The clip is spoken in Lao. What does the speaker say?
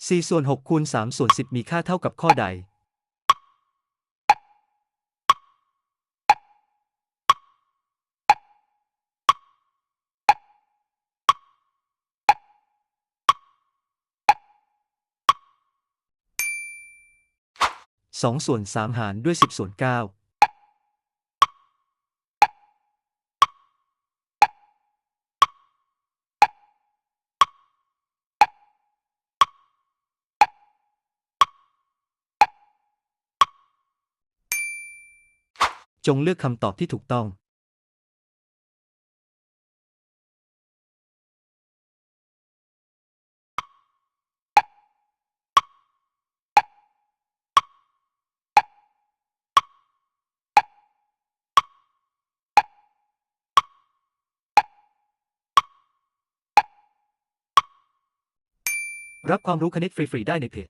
ສີ່ສ່ວນຫົກຄູນສາມສ່ວນສິບ ມີຄ່າເທົ່າກັບຂໍ້ໃດ? ສອງສ່ວນສາມຫານດ້ວຍສິບສ່ວນເກົ້າ. ຈົ່ງເລືອກຄຳຕອບທີ່ຖືກຕ້ອງ. ຮັບຄວາມຮູ້ຄະນິດຟຣີໆໄດ້ໃນເພຈ.